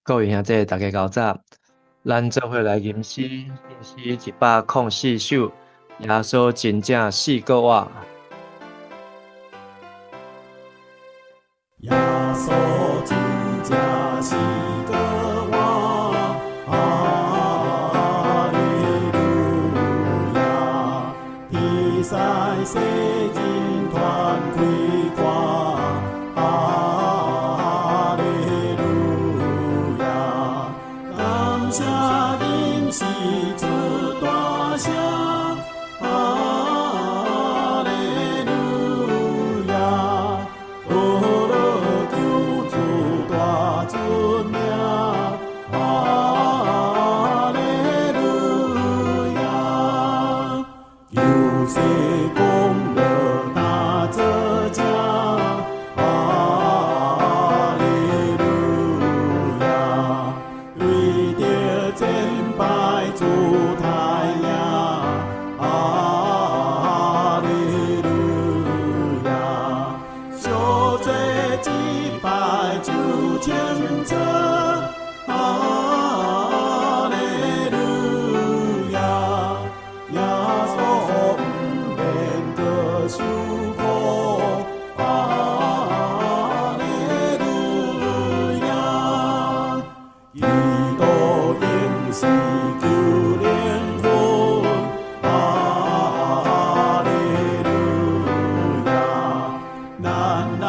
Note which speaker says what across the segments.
Speaker 1: 各位兄弟，大家𠢕早，咱做伙來吟詩，吟詩104首，耶穌真正死過活。
Speaker 2: 耶穌真正死過活，哈利路亞！天使世人傳開看，哈利路亞！感謝吟詩出大聲，哈利路亞！呵樂救主大尊名，哈利路亞！救世功勞大做正，哈利路亞！為著戰敗主太贏，哈利路亞！小罪一擺就清楚，哈利路亞！耶穌毋免閣受苦，哈利路亞！基督應是救靈魂，哈利路亞！咱人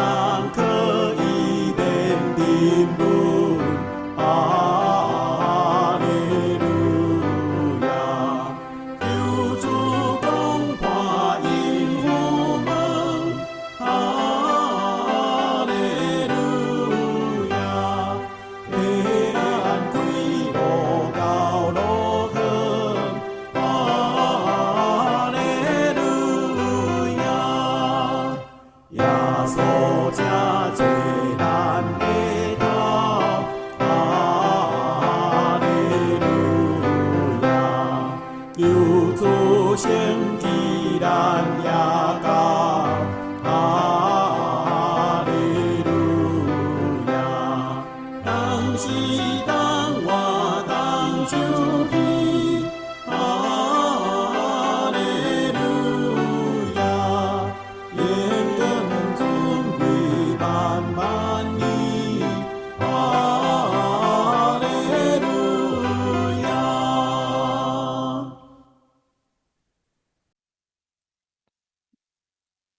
Speaker 2: 可以免沉淪，哈利路亞！求主攻破陰府門，哈利路亞！替咱開路到樂園，哈利路亞！耶穌這做咱的頭，哈利路亞！求主升起咱也到，哈利路亞！當時當活當就去，哈利路亞！榮光尊貴萬萬年，哈利路亞！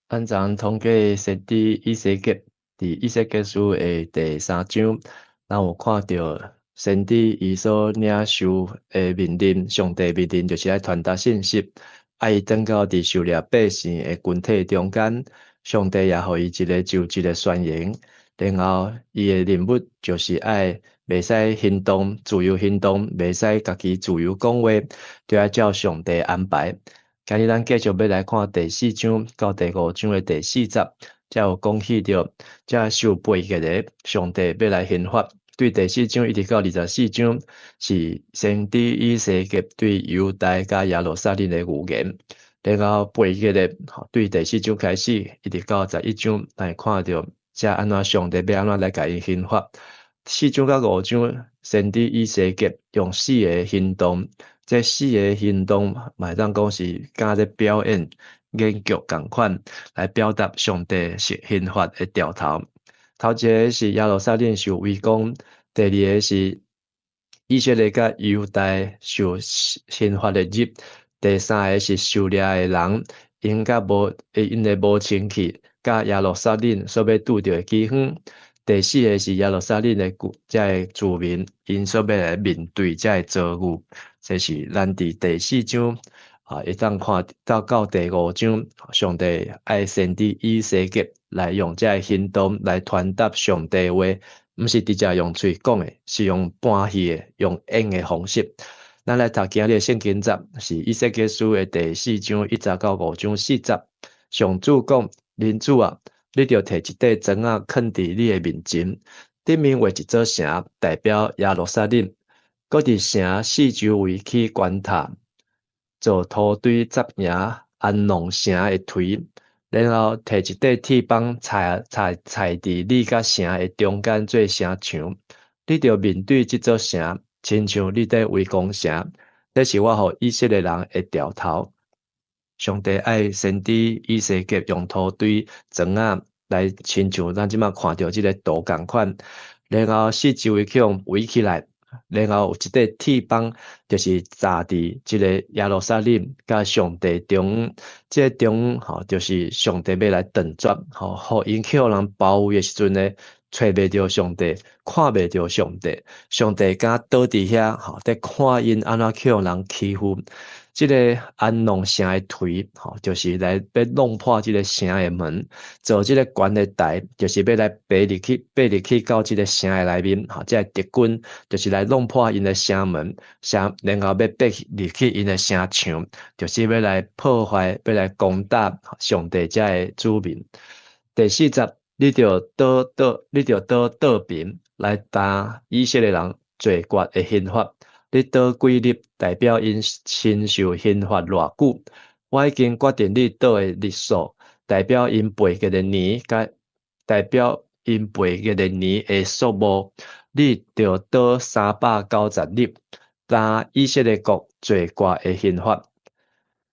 Speaker 1: 咱昨昏統計先知以西結，佇以西結書的第三章，咱有看著先知伊所領受的命令，上帝命令就是愛傳達信息，啊，伊轉到佇受掠百姓的群體中間，上帝也予伊一个就職的宣言，然後伊的任務就是愛袂使行動，自由行動，袂使家己自由講話，就愛照上帝安排。今日咱繼續欲來看第四章到第五章的第四節，才有講起著這受背結的上帝欲來刑罰。對第四章一直到24章，是先知以西結對猶大佮耶路撒冷的預言。然後背結的對第四章開始，一直到11章，咱會看著這按怎上帝欲按怎來共𪜶刑罰。四章到五章，先知以西結用四个行動。這四个行動嘛會當講是敢咧表演演劇仝款，來表達上帝是刑罰的兆頭。頭一个是耶路撒冷受圍攻，第二个是以色列佮猶大受刑罰的日，第三个是受掠的人，𪜶佮無𪜶的無清氣，佮耶路撒冷所欲拄著的饑荒。第四个是耶路撒冷的這个住民，𪜶所欲來面對這个遭遇。這是咱佇第四章啊，會當看到到第五章，上帝愛先知以西結來用這个行動來傳達上帝話，毋是直接用喙講的，是用搬戲的，用演的方式。咱來讀今日的聖經節，是以西結書的第四章一節到五章四節。上主講：人子啊，你著提一塊磚仔囥佇你的面前，頂面畫一座城，代表耶路撒冷。閣佇城四周圍起關塔，做土堆紮營，安弄城的槌，然後提一塊鐵板，插插插佇你佮城的中間做城牆。你著面對這座城，親像你佇圍攻城，這是我予以色列人的兆頭。上帝愛先知以西結用土堆磚仔來親像咱這馬看著這个圖仝款，然後四周圍去予圍起來，然後有一塊鐵板，就是紮佇這个耶路撒冷佮上帝中央，這个中央吼，就是上帝欲來斷絕，吼，予𪜶去予人包圍的時陣呢，揣袂著上帝，看袂著上帝，上帝敢倒佇遐，吼，佇看𪜶按怎去予人欺負。這个安弄城的槌，吼，就是來欲弄破這个城的門，造這个懸的台，就是欲來爬入去，爬入去到這个城的內面，吼，這个敵軍就是來弄破𪜶的城門，城，然後欲爬入去𪜶的城牆，就是欲來破壞，欲來攻打上帝遮的子民。第四節，你著倒倒，你著倒倒爿來擔以色列人罪過的刑罰。你倒幾日，代表𪜶承受刑罰偌久？我已經決定你倒的日數，代表𪜶背逆的年，佮代表𪜶背逆的年的數目。你著倒390日，擔以色列國罪過的刑罰。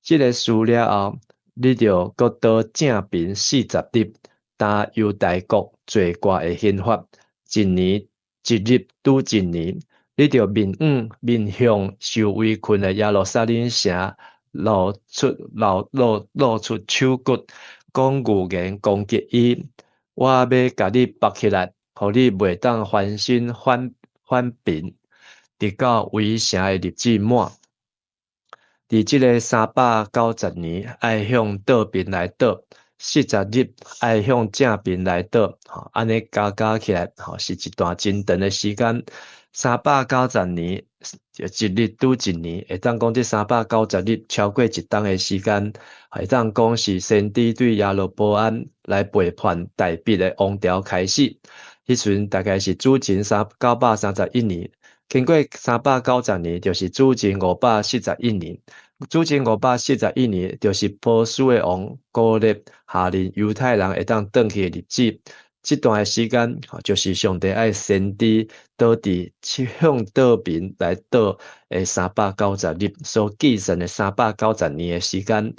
Speaker 1: 這个事了後，你著閣倒正爿40日，擔猶大國罪過的刑罰。一年一日拄一年。你著面向面向受圍困的耶路撒冷城，露出露露露出手骨，講預言攻擊伊。我欲共你縛起來，予你袂當翻身反反爿，直到圍城的日子滿。佇這个390年，愛向倒爿來倒；40日愛向正爿來倒。吼，按呢加加起來，吼，是一段真長的時間。390年，一日拄一年，會當講這三百九十日超過一冬的時間，會當講是先知對耶羅波安來背叛大衛的王朝開始。彼時陣大概是主前931年，經過三百九十年，就是主前541年。主前五百四十一年，就是波斯的王哥列下令猶太人會當轉去的日子。這段的時間，就是上帝愛先知倒佇向倒爿來倒的三百九十日所計算的三百九十年的時間。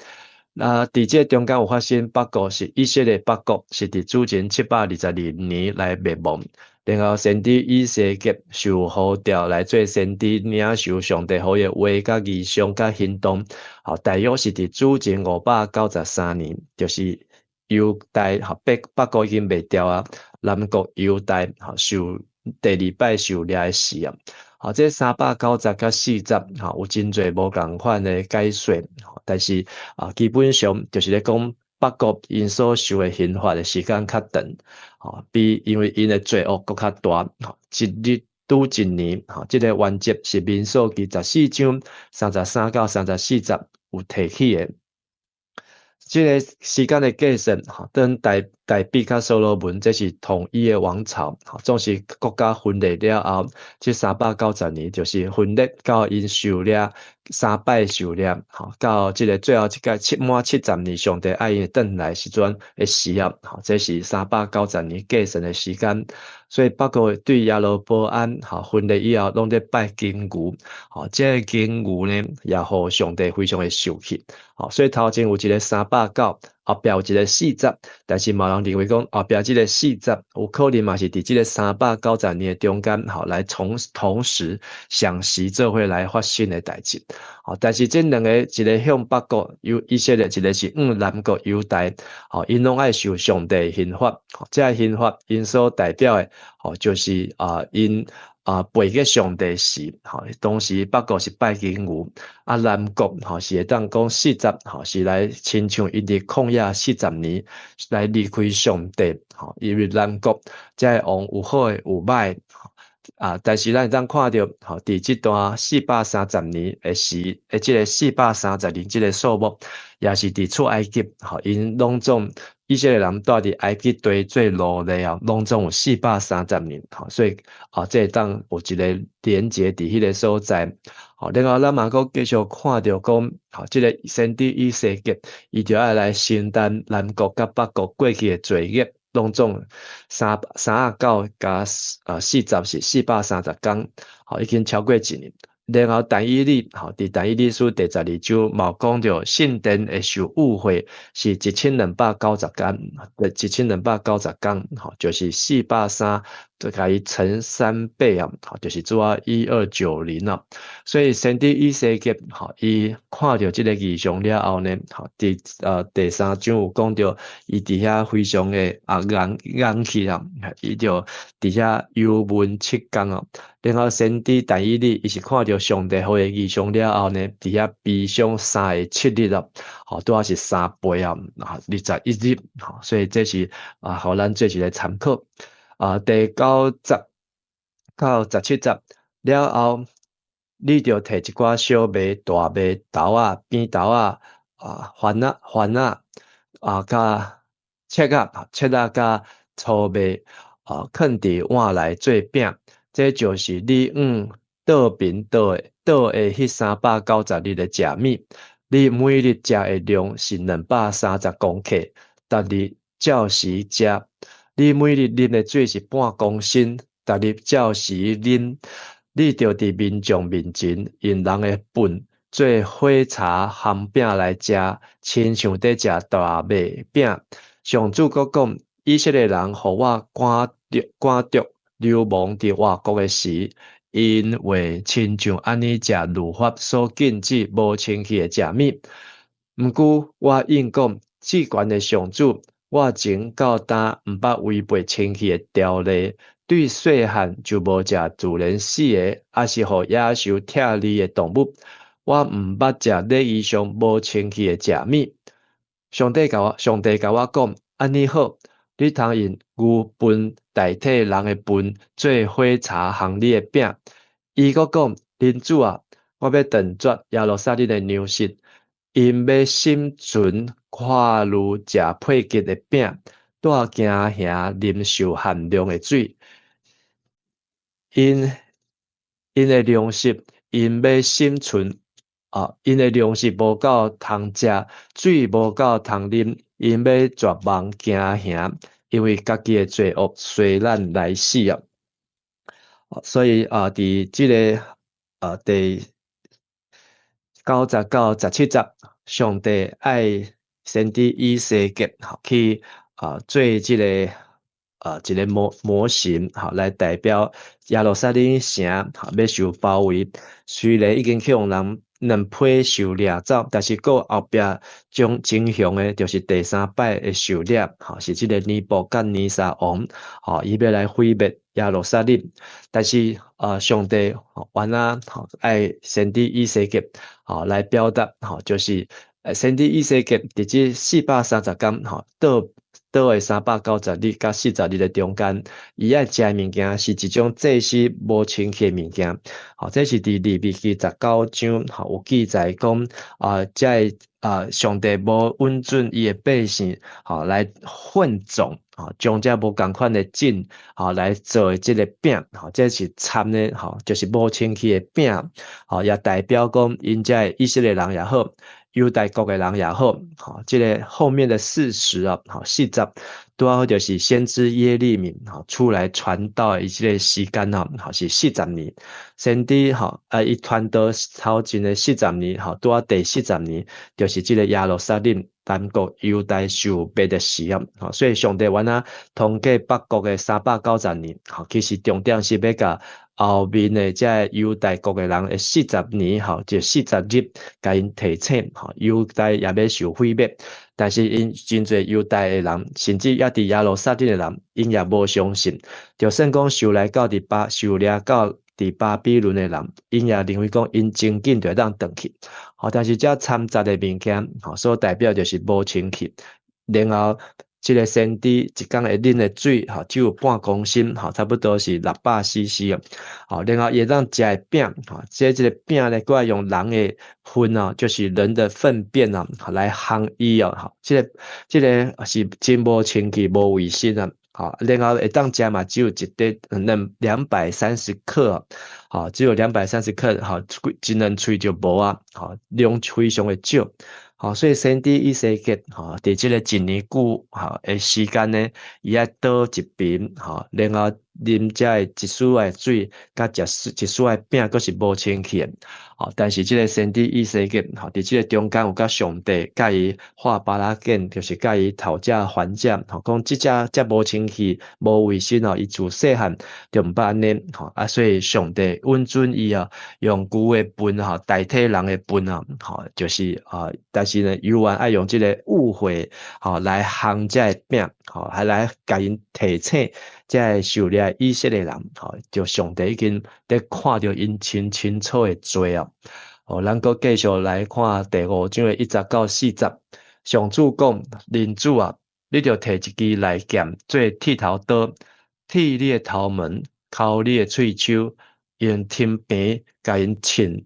Speaker 1: 啊，佇這中間有發生北國是以色列北國是佇主前722年來滅亡，然後先知以西結受呼召來做先知，領受上帝予伊的話佮異象佮行動。吼，大約是佇主前593年，就是猶大吼北北國已經滅掉啊，南國猶大吼受第二擺受掠的時啊。吼，這三百九十佮四十，吼，有真濟無仝款的解說，但是啊，基本上就是咧講北國𪜶所受的刑罰的時間較長，吼，比因為𪜶的罪惡閣較大，吼，一日拄一年，吼，這个原則是民數記14章33到34節有提起的。這个時間的計算，吼，當大大衛佮所羅門，這是統一的王朝，吼，總是國家分裂了後，這三百九十年就是分裂到𪜶受掠三擺受掠，吼，到這个最後這個七滿七十年，上帝愛𪜶轉來時陣的時候，吼，這是三百九十年計算的時間。所以北國對耶羅波安，吼，分裂以後，攏咧拜金牛，吼，這个金牛呢，也予上帝非常的受氣，吼，所以頭前有一个三百九，後壁有一个四十，但是嘛有人認為講後壁這个四十有可能嘛是佇這个三百九十年的中間，吼，來從同時相時做伙來發生的代誌，吼，但是這兩个一个向北國猶以色列，一个是向南國猶大，吼，𪜶攏愛受上帝的刑罰，這个刑罰𪜶所代表的，吼，就是啊，𪜶啊背逆上帝時，吼，當時北國是拜金牛，啊南國吼是會當講四十，吼是來親像𪜶佇曠野四十年來離開上帝，吼，因為南國這个王有好的有歹的，啊，但是咱會當看著，吼，佇這段430年的時，的這个四百三十年這个數目，也是佇出埃及，吼，𪜶攏總以色列人蹛佇埃及地做奴隸啊，攏總有四百三十年，吼，所以啊，這會當有一个連結佇彼个所在，吼，另外咱嘛閣繼續看著講，吼，這个先知以西結，伊就愛來承擔南國佮北國過去的罪孽，攏總三三仔九加40是430工，吼，已經超過一年。然後但以理，吼，佇但以理書第12章嘛有講著聖殿會受汙毀是1290工，1290工，吼，就是430，就共伊乘3倍啊，吼，就是拄仔1290啊。所以先知以西結，吼，伊看著這个異象了後呢，吼，佇第三章有講著，伊佇遐非常的戇戇去啊，伊就佇遐憂悶7工啊。然後先知但以理，伊是看著上帝予伊異象了後呢，佇遐悲傷37日啊，吼，拄仔是3倍啊，21日，吼，所以這是予咱做一个參考。第九節到17節了後，你著提一寡小麥、大麥、豆仔、扁豆仔、番仔、番仔佮切仔、切仔佮粗麥，囥佇碗內做餅。這就是你往倒爿倒的倒的彼390日的食物。你每日食的量是230公克，逐日照時食。你每日啉的水是半公升，逐日照時啉。你著佇民眾面前用人的糞做火柴烘餅來食，親像佇食大麥餅。上主閣講：以色列人予我趕著趕逐流亡佇外國的時，𪜶會親像按呢食律法所禁止無清氣的食物。毋過我應講，至懸的上主，我從到今毋捌違背清氣的條例，對細漢就無食自然死的，抑是予野獸拆膩的動物。我毋捌食禮儀上無清氣的食物。上帝共我講，按呢好，你通用牛糞代替人的糞做火柴烘你的餅。伊閣講，人子啊，我欲斷絕耶路撒冷的糧食，𪜶欲心存看慮食配給的餅，帶驚惶啉受限量的水。𪜶的糧食，𪜶欲心存𪜶的糧食無夠通食，水無夠通啉，𪜶欲絕望驚惶，因為家己的罪惡隨咱來死啊！所以啊，佇這个第九節到17節，上帝愛先知以西結去做這个一个模型，來代表耶路撒冷城欲受包圍。雖然已經去予人兩批受掠走，但是閣後壁將真凶的，就是第三擺的受掠，吼，是這个尼布甲尼撒王，吼，伊欲來毀滅耶路撒冷。但是上帝原來愛先知以西結，吼，來表達，吼，就是先知以西結佇這430工，吼，倒倒的390日佮40日的中間，伊愛食的物件是一種祭司無清氣的物件，吼，這是佇利未記19章，吼，有記載講，這个上帝無允准伊的百姓，吼，來混種，吼，將這無仝款的種，吼，來做的這个餅，吼，這是摻的，吼，就是無清氣的餅，吼，也代表講𪜶這个以色列人也好，猶大國的人也好，吼，這个後面的四十啊，吼，四十，拄好就是先知耶利米，吼，出來傳道的這个時間吼，吼，是四十年。先知吼，伊傳道頭前的四十年，吼，拄仔第四十年，就是這个耶路撒冷南國猶大受滅的時啊，吼，所以上帝原來統計北國的390年，吼，其實重點是欲共後面的這个猶大國的人的四十年，吼，就四十日，共𪜶提醒，吼，猶大也欲受毀滅，但是𪜶真濟猶大的人，甚至猶佇耶路撒冷的人，𪜶也無相信，就算講受來到佇巴受掠到佇巴比倫的人，𪜶也認為講𪜶真緊就會當轉去，吼，但是這摻雜的物件，吼，所代表就是無清氣，然後這个先知一工會啉的水，吼，只有半公升，吼，差不多是600 cc 哦，吼，然後伊會當食的餅，吼，這个餅呢，閣愛用人的糞哦，就是人的糞便啊，來烘伊哦，吼，這个是真無清氣、無衛生啊，吼，然後會當食嘛，只有一塊230克，吼，只有兩百三十克，吼，一兩喙就無啊，吼，量非常的少。吼，所以先知以西結，吼，佇這个一年久吼的時間呢，伊愛倒一瓶，吼，然後啉這个一絲的水，佮食一絲的餅，閣是無清氣的。吼，但是這个先知以西結，吼，佇這个中間有佮上帝佮伊畫巴拉見，就是佮伊討價還價，吼，講這隻遮無清氣、無衛生哦，伊自細漢就毋捌按呢，吼，啊，所以上帝允准伊啊，用牛的糞吼代替人的糞啊，吼，就是啊，但是呢，猶原愛用這个污穢吼來烘這个餅，吼，還來共𪜶提醒這个受掠以色列人，吼，就上帝已經咧看著𪜶清清楚的罪啊。哦，咱閣繼續來看第五章的1節到4節。上主講：人子啊，你著提一支利劍做剃頭刀，剃你的頭毛，摳你的喙鬚，用天平共𪜶稱，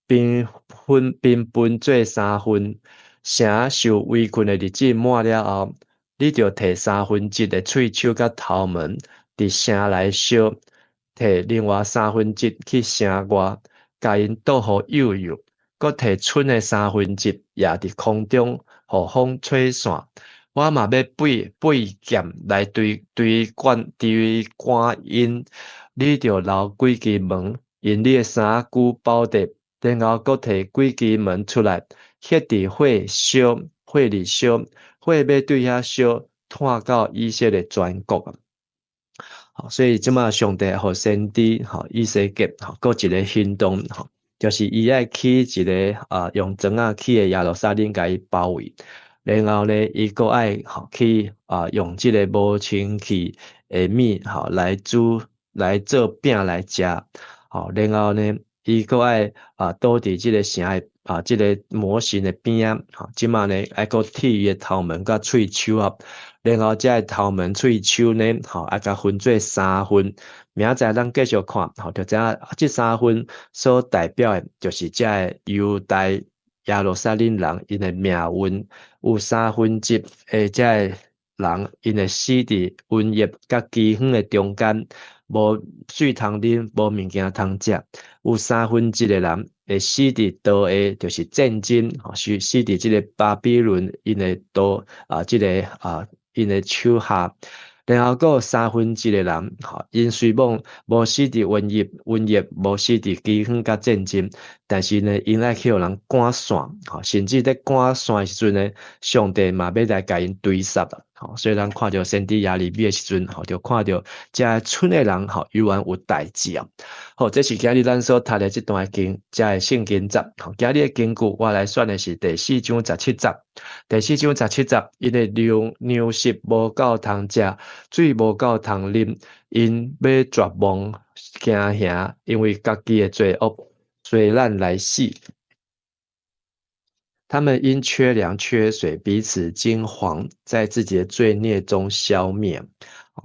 Speaker 1: 平分平分做三份。城受圍困的日子滿了後，你著提三分之一的喙鬚佮頭毛，佇城內燒；提另外三分之一去城外，共𪜶倒予幼幼；閣提賰的三分之一，舉佇空中，予風吹散。我嘛欲背背劍來追追趕追趕𪜶，你著留幾支毛，用你的衫仔包著，然後閣提幾支毛出來，歇佇火燒，火裡燒，火欲對遐燒，湠到以色列全國。好，所以這馬上帝予先知吼以西結吼，閣一个行動吼，就是伊愛起一个啊用磚仔起的耶路撒冷，共伊包圍，然後呢，伊閣愛吼去啊用這个無清氣的物吼來煮來做餅來食，吼，然後呢，伊閣愛啊倒佇這个城的啊這个模型的邊仔，吼，這馬呢愛閣剃伊的頭毛佮喙鬚啊，然後這个頭毛喙鬚呢，吼，愛共分做三份。明仔載咱繼續看，吼，就知影這三份所代表的，就是這个猶大耶路撒冷人𪜶的命運，有三分之一的這个人，𪜶會死佇瘟疫佮饑荒的中間，無水通啉，無物件通食。有三分之一的人會死佇刀下，就是戰爭，吼，死死佇這个巴比倫𪜶的刀啊，這个啊𪜶的手下。然後閣有三分之一的人，吼，𪜶雖罔無死佇瘟疫，瘟疫無死佇饑荒佮戰爭，但是呢，𪜶愛去予人趕散，吼，甚至咧趕散的時陣呢，上帝嘛欲來共𪜶追殺啦，吼，所以咱看著先知耶利米的時陣，吼，就看著遮賰的人，吼，猶原有代誌啊。好，這是今日咱所讀的這段經，遮的聖經節。吼，今日的經句我來選的是第四章十七節。第四章十七節，𪜶的糧食無夠通食，水無夠通啉，𪜶欲絕望驚嚇，因為家己的罪惡，災難來死。他們因缺糧缺水，彼此驚惶，在自己的罪孽中消滅。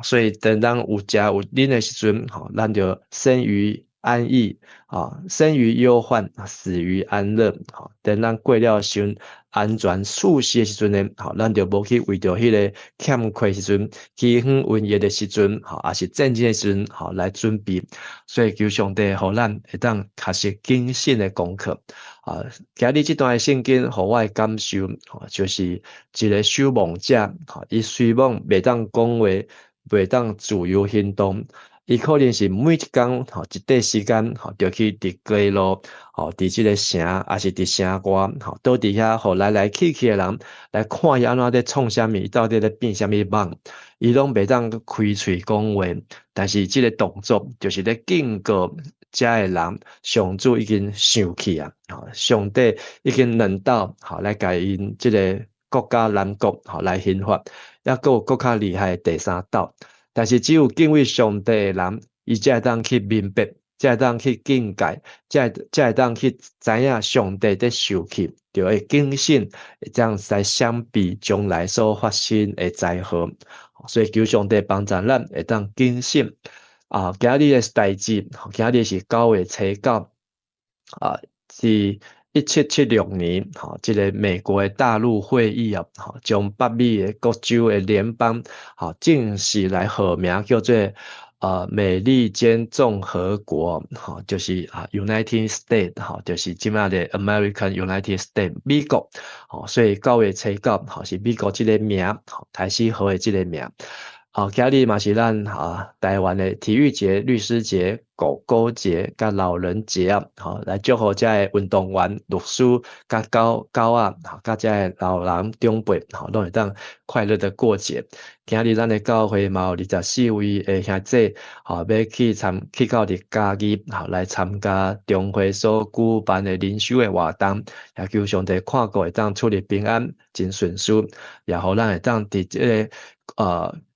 Speaker 1: 所以，當咱有食有啉的時陣，吼，咱就生於安逸，啊，生於憂患，死於安樂。吼，等咱過了傷安全舒適的時陣呢，吼，咱就無去為著彼个欠缺時陣、饑荒瘟疫的時陣，吼，抑是戰爭的時陣，吼，來準備。所以求上帝予咱會當確實謹慎的功課。啊，今日這段聖經予我的感受，吼，就是一个守望者，吼，伊雖罔袂當講話，袂當自由行動，伊可能是每一工吼一塊時間吼，就去佇街路吼，佇這个城，抑是佇城外吼，倒佇遐，予來來去去的人來看伊按怎咧創啥物，伊到底咧變啥物夢，伊攏袂當開喙講話，但是這个動作就是咧警告遮的人，上主已經生氣啊！上帝已經輪到吼來共𪜶這个國家南國吼來刑罰，抑閣有閣較厲害的第三道。但是只有敬畏上帝的人，伊才會當去明白，才會當去警戒，才會當去知影上帝佇受氣，就會警醒，這樣來閃避將來所發生的災禍。所以求上帝幫助咱會當警醒。啊，今日的代誌，今日是9月初9，啊，是1776年，吼，這个美國的大陸會議啊，吼，將北美的各州的聯邦，吼，正式來號名叫做美利堅綜合國，吼，就是United States，吼，就是這擺的 American United States 美國，吼，所以9月初9，吼，是美國這个名，吼，開始號的這个名。好，今日嘛是咱台灣的體育節、律師節、狗狗節、佮老人節啊，吼，來祝福遮个運動員、律師、佮狗狗仔，佮遮个老人長輩，吼，攏會當快樂的過節。今日咱的教會嘛有24位的兄弟，吼，欲去參去到佇嘉義，吼，來參加中會所舉辦的靈修的活動，也求上帝看顧會當出入平安，真順遂，也予咱會當佇這个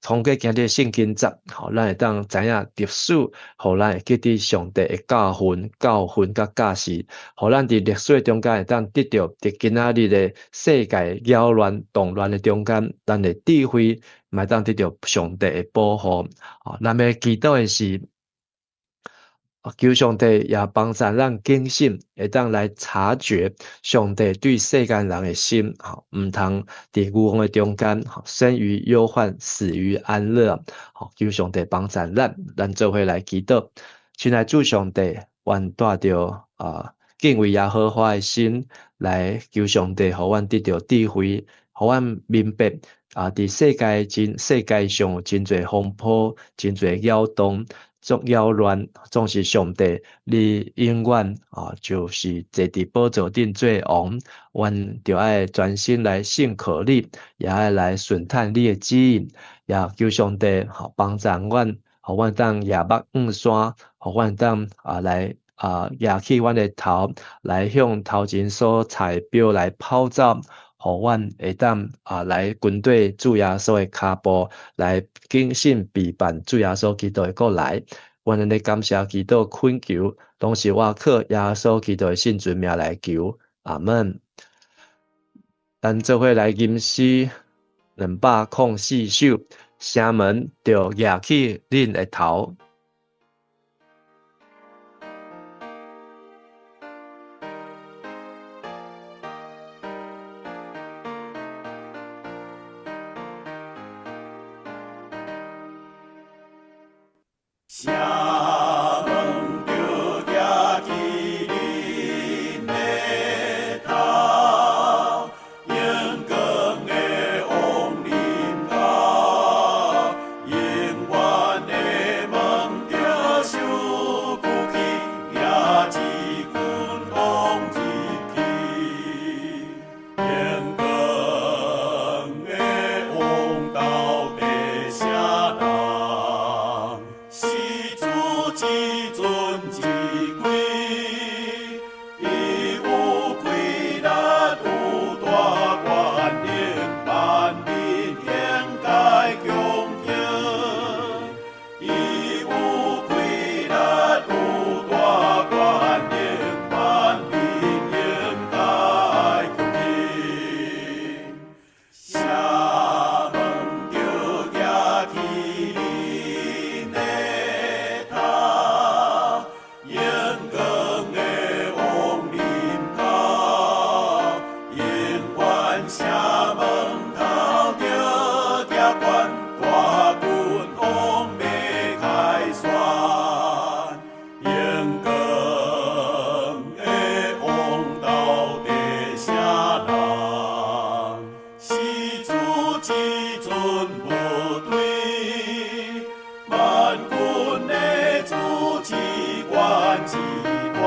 Speaker 1: 通過今日聖經節，吼，咱會當知影歷史，予咱會記得上帝的教訓、教訓佮教示，予咱佇歷史的中間會當得著佇今仔日的世界擾亂、動亂的中間，咱的智慧嘛會當得著上帝的保護。吼，咱欲祈禱的是，求上帝也幫助咱警醒，會當來察覺上帝對世間人的心，吼，毋通佇愚妄的中間，生於憂患，死於安樂。吼，求上帝幫助咱，咱做伙來祈禱。親愛主上帝，阮帶著敬畏耶和華的心來求上帝，予阮得著智慧，予阮明白佇世界上有真濟風波，真濟擾動。總擾亂，總是上帝，你永遠就是坐佇寶座頂做王，阮著愛專心來信靠你，也愛來順探你的旨意，也求上帝幫助阮，予阮當舉目向山，予阮當來舉起阮的頭，來向頭前所踩的標來跑走，予阮會當來跟綴主耶穌的跤步，來謹慎備辦主耶穌基督的閣來。阮按呢感謝祈禱懇求，攏是我靠耶穌基督的聖尊名來求，阿門。咱做伙來吟詩204首，城門著舉起恁的頭。
Speaker 2: 城門著舉起恁的頭，榮光的王臨到，永遠的門著收舉起，迎一群王入去，榮光的王到底啥人？是主至尊至貴，伊有氣力，有大權能，萬民應該恭敬。伊有氣力，有大權能，萬民應該恭敬。城門著舉起恁的頭，榮光的王臨到，永遠城門頭著舉懸，大君王欲凱旋，榮光的王到底啥人？是主至尊無對，萬軍的主至懸至大，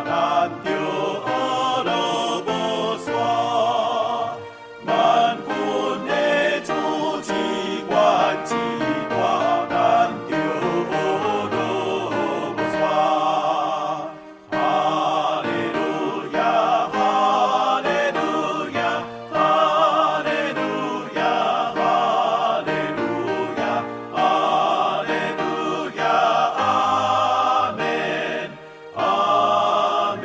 Speaker 2: 咱著學落無煞。萬軍的主至懸至大，咱著學落無煞。哈利路亞，哈利路亞，哈利路亞，哈利路亞，哈利路亞，阿們，阿們，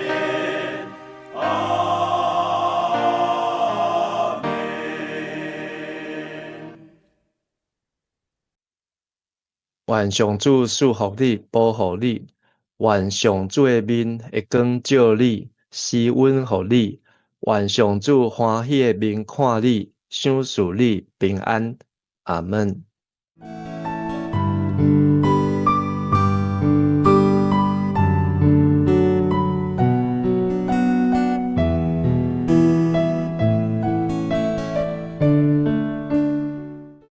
Speaker 2: 阿們。
Speaker 1: 願上主賜福你，保護你；願上主的面會光照你，施恩予你；願上主歡喜的面看你，賞賜你平安。阿門。